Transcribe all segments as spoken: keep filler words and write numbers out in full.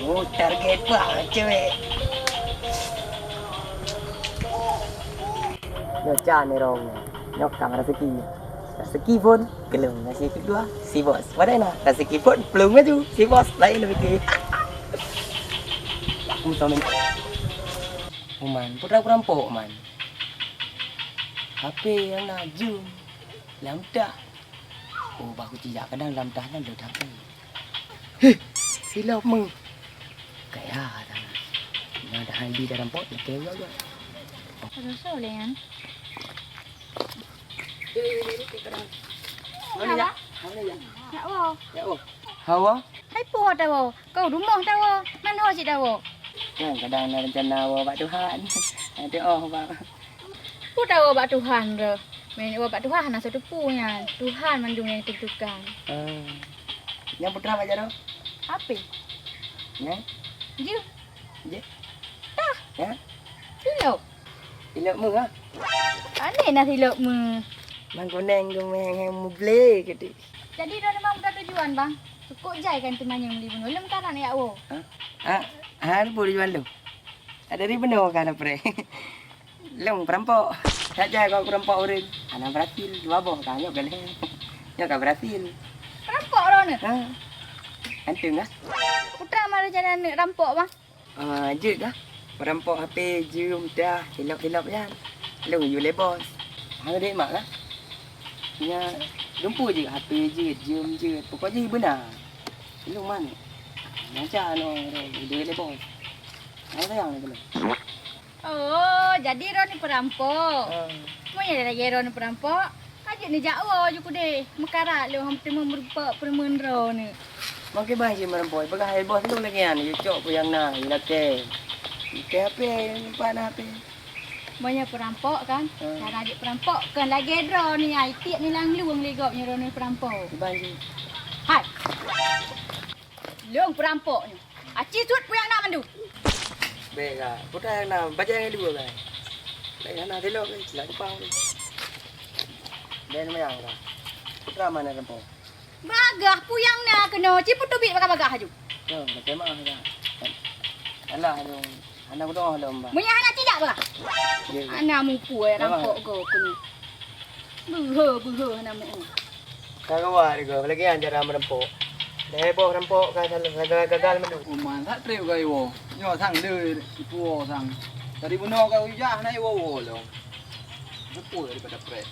Oh, target bah cewek. Nyoe can irong. Nyoe kang raseuki. Raseuki phon keulong nasi kedua si bos. Padahai na raseuki phon peulong laju si bos lain lebih ke. Aku sama. Uman, putra perampok man. H P nyang na jeuem lam tah. Oh, bah kucijak kadang lam tah nyan le H P. Heh, silop meuh. Kaya tanah. Nyoe dah handi dalam pot, nak kaya juga. Aduh, soe lé nyan? Mana ya? Mana ya? Nak wo. Ya wo. Hawa? Hai po tawo. Kau rumoh tawo. Man ho cit tawo. Kan kadang na rencana wo bak Tuhan. Ada oh bak. Peue tawoe bak Tuhan droe? Meunyoe woe bak Tuhan hana soe teupeu nyan. Tuhan mandum nyang tentukan. Ah. Nyang putra bak jaroe? Ape? Nyang? Jeuh. Jeuh. Tah. Ya? Silop. Silop meuh ah. Pane na silop meuh. Mang kuneng geumeng muble gede. Jadi droeneuh bang peugah tujuan bang. Sukok jai kan teumanyong meuli bunoe. Lom karan yak woe. Ha? Ha? Ha, peue tujuan lôn? Dari bunoe ka na preh. Lôn perampok. That jai kau perampok ureueng. Hana berhasil, dua boh ka nyoe galeh. Nyoe ka berhasil. Perampok droeneuh? Ha. Anteung ah. Putra mara jalan aneuk rampok bah. Ah, jeuet kah? Perampok H P jeuem dah silop-silop nyan. Lôn yue lé bos. Hana dek mak kah? Nya dumpeue jeuet H P jeuet, jeuem jeuet. Pokok jih beuna. Lôn man. Macam anu, ide lé bos. Hana sayang lé keunoe. Oh, jadi droeneuh perampok. Ah. Meunyo lagèe droeneuh perampok, ka jeuet neujak woe ju keudeh. Meukarat lôn hana teumé meureumpok peureumeun droeneuh. Makai bah jih meureumpok, peugah hai bos lôn lagèe nyan, yue cok peue nyang na, yue lakèe. Yue kèe H P, yue pat na H P. Meunyo perampok kan, ah, cara jeuet perampok kan lagèe droeneuh nyan, itiek nilang lueng lé gob nyoe droeneuh perampok. Ban jih. Hai. Lôn perampok nyoe. Aci suet peue nyang na mandum. Bèk kah, peue nyang na, bajèe nyang dua kah. Laén hana silop, silap cupang tu. Bèk neumayang kah. Peue mana rampok? Bagah peue nyang na keunoe, ci peuteubiet bagah-bagah aju. Yo, macam mana kah? Alah, aduh. Hana meudoh lom, bah. Meunyo hana tijak bah. Ye, ye. Hana mupeue rampok gob keunoe. Beuhe, beuhe hana mupeue. Ka gawat gob, lagèe nyan cara meurampok. Dah heboh rampok ka gagal, gagal mandum. Uma that trép ka iwoe. Nyoe sang le ipuwoe sang. Tadi bunoe ka ujak hana iwoe-woe lom. Mupeue daripada preh.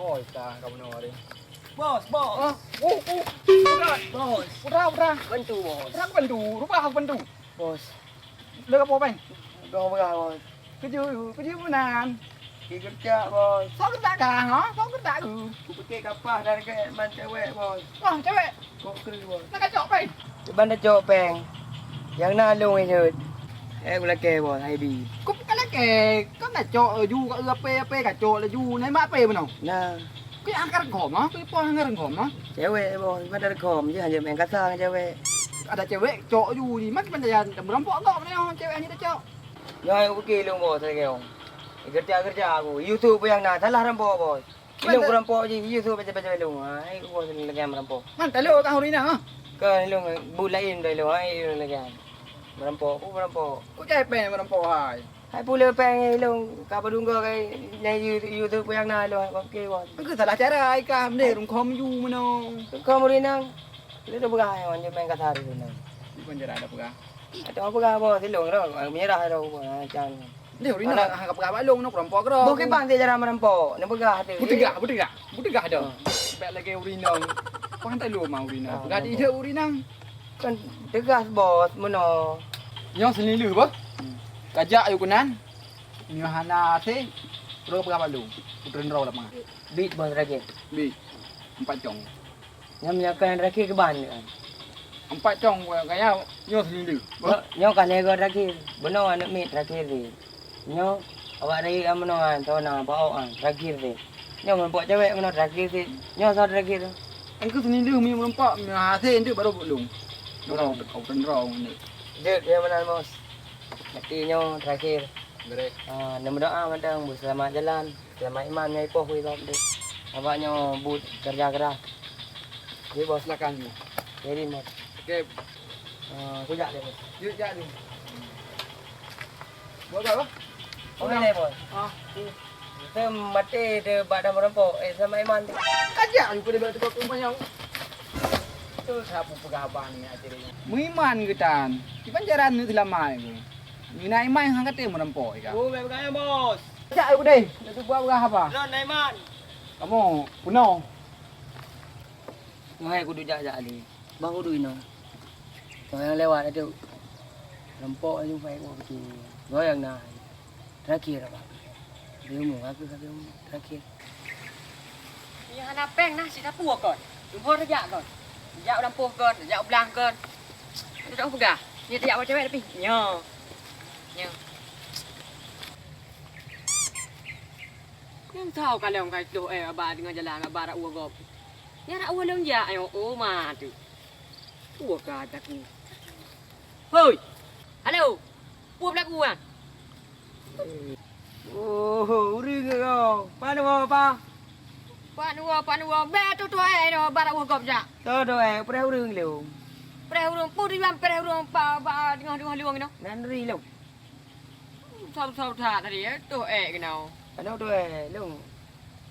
Oi, ka ka bunoe hari. Bos, bos. Ah, oh, oh. Putra. Bos. Putra, putra. Bantu, bos. Putra, bantu. Rubah aku bantu. Bos. Le ka po pèng? Dua beurah, bos. Keujeuet, keujeuet meunan. Keureuja, bos. Sok keureuja kah, ha? Sok keureuja ku. Kupike kapah dan ke man cewek, bos. Wah, cewek. Kok keu, bos. Nak kacok pèng? Ban tacok pèng. Nyang na lôn jeuet. Eh, ulakèe, bos, hai bi. Kok bukan lakèe. Kan tacok laju, kat ape-ape kacok laju. Nembak ape meunoe? Nah. Kui angkar gom ah, kui poh angkar gom ah. Cewek boh, ibadat gom je hanya main kasar ngon cewek. Ada cewek cok ju ni, mak pantayan merampok gom ni cewek hanya cok. Ngai oke lung boh saya kau. Kerja-kerja aku, YouTube yang nak salah rampok boh. Ilung perampok je, YouTube baca-baca ilung. Ha, ai boh lagi merampok. Man talo kah urina ha? Ke ilung bu lain dah ilung, ai ilung lagi. Merampok, aku merampok. Ku cai pen merampok hai. Hai pula pèng ilong ka padunggoe kai nyang yu-, YouTube nyang na lôn oke wan. Engkau salah cara ai ka mendeh rungkhom ju meunoe. Rungkhom urinang. Lé tu peugah nyan wan je main kasar tu nang. Bukan cara ada peugah. Ada peugah boh silong ro, menyerah ro macam. Deh urinang ha ka peugah bak lôn noe kerompok ro. Boh ke bang dia cara merampok, nak peugah tu. Butegah, butegah. Butegah dah. Sebab lagi urinang. Pang tak lu mah urinang. Peugah di ide urinang. Kan tegas bos meunoe. Nyoe seunileue bos. Kajak ayue keunan. Nyoe hana asé. Roh peugah balu. Putreun roh lapangan. Bit bos terakhir. Bit. Empat cong. Nyam nyakan terakhir ke ban kan. Empat cong kaya nyoe seunileue. Nyoe, nyoe kan ego terakhir. Beunoe aneuk mit terakhir ni. Nyoe awak rayeuk meunoe kan, tona baok kan, terakhir teh. Nyoe meureumpok cewek meunoe terakhir teh. Nyoe soe terakhir tu? Engkau sendiri mie meureumpok, mie hasil tu baru bulung. Bulung. Kau tenrong ni. Dek dia mana bos? Berarti nyoe terakhir. Berek. Ah, nama doa mantang bu selamat jalan, selamat iman nyai poh wei kau dek. Awak nyoe but kerja keras. Oke, Bos, silakan. Jadi, Bos. Oke. Eh, kujak deh, Bos. Yuk, jak deh. Buat apa? Oh, boleh, Bos. Ah. Itu mati deh bak dam rampok. Eh, sama Iman. Kajak aku deh bak tukang kumpanya. Tu sapu peugah abang ni aja deh. Meuiman geutan. Kiban jalan ni seulama itu. Mina Iman hang kata meurampok ika. Oh, baik-baik, Bos. Jak aku deh. Nak buat peugah apa? Lon Iman. Kamu, punoh. Nyoe hai kudu jak-jak lé. Bah kudu inoe. Soe nyang lewat atu. Rampok aju pai kuh keuci. Nyoe nyang na. Terakhir apa? Di umur aku kaki umur terakhir. Nyoe hana péng nah, si sapu kon. Cuba rejak kon. Jak u lampôh kon, jak u blang kon. Ada tak peugah. Ni tajak cewek tapi. Nyoe. Nyoe. Nyang tau kalon kai tloh eh aba deungon jalan aba rak uwa gob. Nyan rak uwa lôn jak ayo oh ma tu. Uwa ka taku. Hoi. Halo. Peue beulaku ah? Oh, ureueng ke kau? Pan uwa pa? Pan uwa, pan uwa. Bèk tu tu eh no aba rak uwa gob jak. Tu tu eh, preh ureueng lôn. Preh ureueng pu tujuan preh ureueng pa ba deungoh-deungoh luwang inoe. Nan ri lôn. Susah-susah that tadi, eh. Toh ék keunoe. Aneuk toh ék, lôn.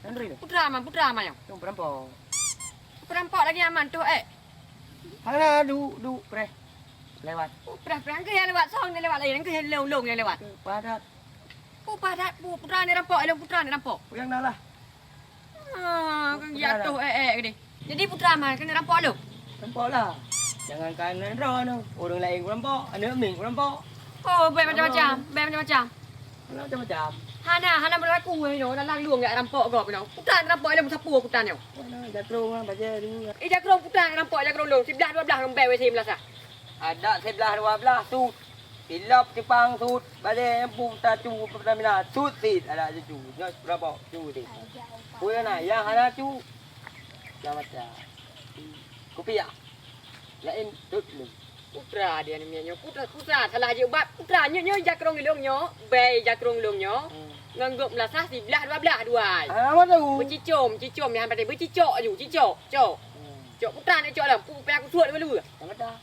Nyan ri lôn. Putra man, putra man nyoe. Lôn peurampok. Peurampok lagèe nyan man, toh ék. Hana, duek, duek, preh. Lewat. Oh, preh, preh. Engkeuh nyang lewat, soe nyang lewat laén? Engkeuh nyang lôn, lôn nyang lewat. Padat. Oh, padat. Pu-, putra ni rampok, lôn putra ni rampok. Peue nyang na lah. Ah, kan jatuh ék-ék gini. Jadi putra man keuneuk rampok lôn? Rampok lah. Jangankan droeneuh, ureueng laén kurampok, aneuk miet kurampok. Oh, bèk macam-macam, bèk macam-macam. Hana macam-macam. Hana, hana beulaku nyoe, dalam lueng jak rampok gob nyoe. Putra rampok lôn sapeue putra nyoe. Hana, jakrong lah, bajèe dulu. Eh, jakrong putra rampok, jakrong lôn. Siblah dua blah ngon bèe wéh si meulasah. Adak siblah dua blah sut. Silop sipang sut, balèe empu tacu Pertamina sut sit adak cucu. Nyoe berapa cu sit? Peue na nyang hana cu? Macam-macam. Kupiah. Laén tot lé. Putra dia ni nyoe. Putra, putra salah jeuet bat. Putra nyoe, nyoe jakrong ilong nyoe, bèe jakrong ilong nyoe. Hmm. Ngon gop meulasah siblah dua blah duai. Ah, apa tahu? Beucicom, cicom yang berarti beucicok aju, cicok, cok. Hmm. Cok putra ni cok lah. Pu payah kusuet dulu. Apa dah?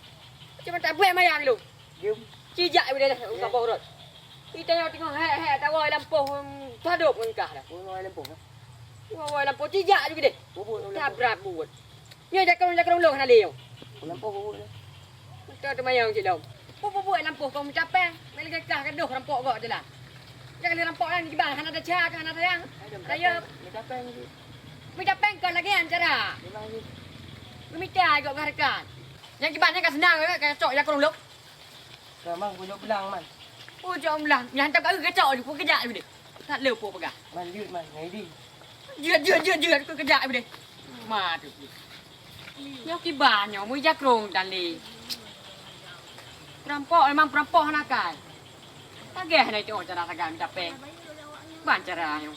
Macam mana tak buat mayang lu? Jom. Cijak ibu dah, ya. Sabar urut. Kita yang tengok hek-hek tawa lampôh, em, padop ngon kah dah. Tawa lampôh, eh? Tawa lampôh cijak juga deh. Bubuk lampôh. Tabrak buat. Nyoe jakrong-jakrong lôn hana lé nyoe. Lampôh bubuk dah. Kita temayang cik lom. Bubuk-bubuk lampôh kong meutapéng. Meli kah gadoh rampok gok je lah. Jangan rampok kan kiban hana ada cak, hana sayang. Ada ya. Meutapéng, meutapéng cik. Meutapéng kon lagèe nyan cara. Memang cik. Meumita gok gah rekan. Nyang kiban nyan ka seunang ka cok jakrong lôn. Ka, man, kujok blang, man. Kujok blang. Nyang hantom ka geucok ju, kujak ju deh. That le po peugah. Man, jeuet, man, ngai di. Jeuet, jeuet, jeuet, jeuet, kujak ju deh. Ma tu. Nyoe kiban nyoe, mui jakrong dan le. Perampok memang perampok hana kai. Lagèe hana itu cara sagai minta péng. Ban cara nyoe.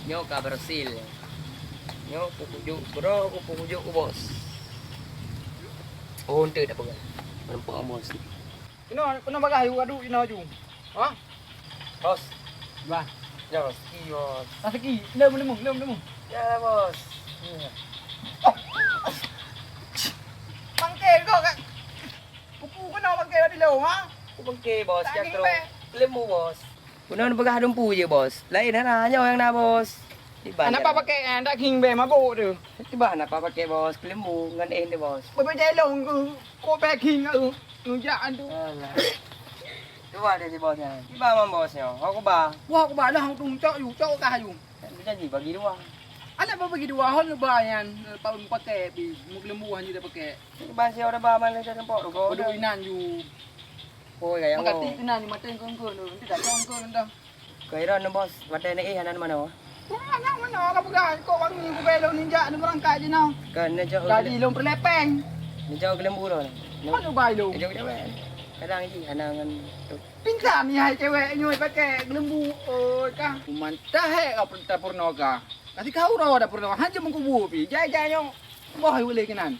Nyoe ka berhasil. Nyoe kukujuk keudroe, kukujuk ku bos. Oh, ente tak peugah. Nampak bos. Kena, kena bagah yuk adu ina ju. Ha? Bos. Bah. Ya, rezeki, bos. Rezeki. Lem, lem, lem, lem. Ya, bos. Pangke kau kan. Kupu kena pangke tadi lo, ha? Ku pangke, bos. Tak jakrong. Kelembu, bos. Bunoe neupeugah dumpu je, bos. Laén hana, nyoe nyang na, bos. Iban. Hana pah pakai, eh, daging bèe mabuk tu. Iban hana pah pakai, bos. Kelembu ngon eh tu, bos. Bebe jelong ke, kok daging ke, ngejak tu. Alah. Cuba deh si bos nyan. Iban man bos nyoe. Hok kuba. Wah, kuba dah hang tung cok yu, cok kah yu. Janji bagi dua. Anak bagi dua hon ba nyan, eh, pa-, pakai pi, meukelembu hanya dah pakai. Iban si orang ba mana dah nampak tu. Kudu inan yu. Oh, ya, ya. Mengati kena ni mata engkau-engkau tu. Nanti dah kau engkau entah. Kairan ni, bos. Mata ni, eh, anak mana, wah? Anak mana? Orang pegang. Kau wangi, aku belok ninjak ni berangkat je nah. Kan, ni jauh. Tadi lom perlepeng. Ni jauh kelembu tu. Mana bai lom? Ni jauh cewek. Kadang ji, anak ngan tu. Pintar ni hai cewek nyoe pakai kelembu. Oh, kah. Kuman tahek kau perintah purno kah. Kasi kau dah purno. Hanya mengkubu pi. Jai-jai nyoe. Boh boleh kenan.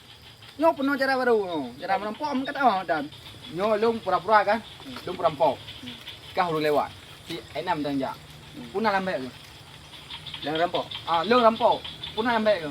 Nyoe peunoh cara barô nyoe. Cara meurampok meukat awak dan. Nyoe lôn pura-pura kan? Lôn peurampok. Kah ureueng lewat. Si enam dan jak. Puna lambek ke? Lôn rampok. Ah, lôn rampok. Puna lambek ke?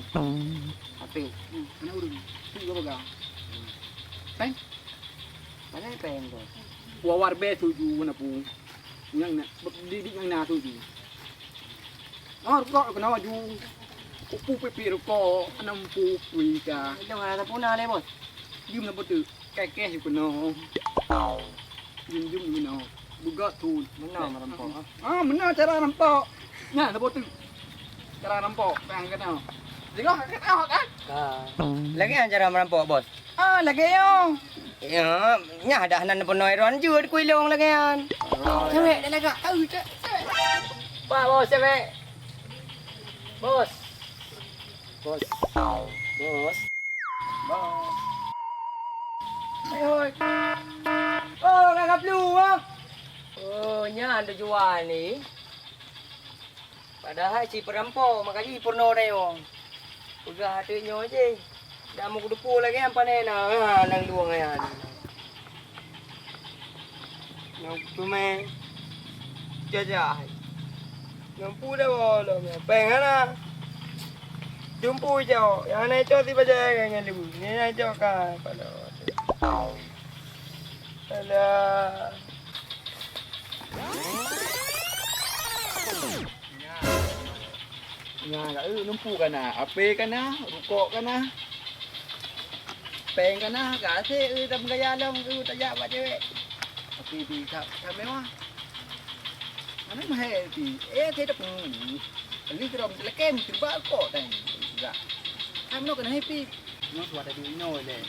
Ape? Hmm, aneuk ureueng. Tu juga pegang. Peng? Mana peng tu? Wawar be tuju na pu. Nyang na, di, di nyang na tuju. Ah, rukok kena maju. Upu pipi rukok, anam upu kui ka. Itu mana tak punah le, Bos? Jum na betul. Kekeh kena. Jum-jum kena. Bugat tu. Meunan merampok, ha? Ah, meunan cara rampok. Nah, lepas tu. Cara rampok, payah kena. Tengok, kat awak kan? Lagèe nyan cara merampok, Bos. Ah, lagèe nyoe. Ya, nyan dah nan peunoh ron jeuet kui long lagèe nyan. Cewek dah lagak. Au, cewek, cewek. Pak, bos, cewek. Bos. Bos. Bos. Bos. Hai, hoi. Oh, ka geuplu, ah. Oh, nyan tujuan ni. Padahai si peurampok, makajih peurunoe dayong. Peugah ateueh nyoe jih. Dak meukeudeupu lagèe nyan panè na, ha, nang luwang nyan. Nang teumè jajah. Nang pu dah bolong, pèng hana. Jumpu icok, nyang hana icok si bajèe ngon lu. Ni na icok ka pala. Alah. Nyan, nyan, ka, eh, lumpu ka na, ape ka na, rukok ka na, pèng ka na, ka asék, eh, tam gaya lom, eh, tajak bak cewek. Ape di ka, ka mewah. Mana mahal ti? Eh, saya dah pun. Ini kira mesti lekam, tiba kok tadi. Enggak. Kan mana kena happy. Nyoe suat adu inoe lé.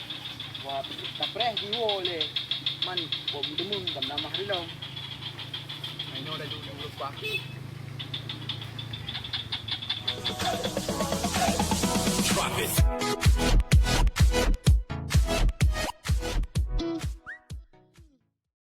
Wah, tapreh jiwoe lé. Man, bom deungon tam namah rilong. Nah, inoe dah jujur leupah.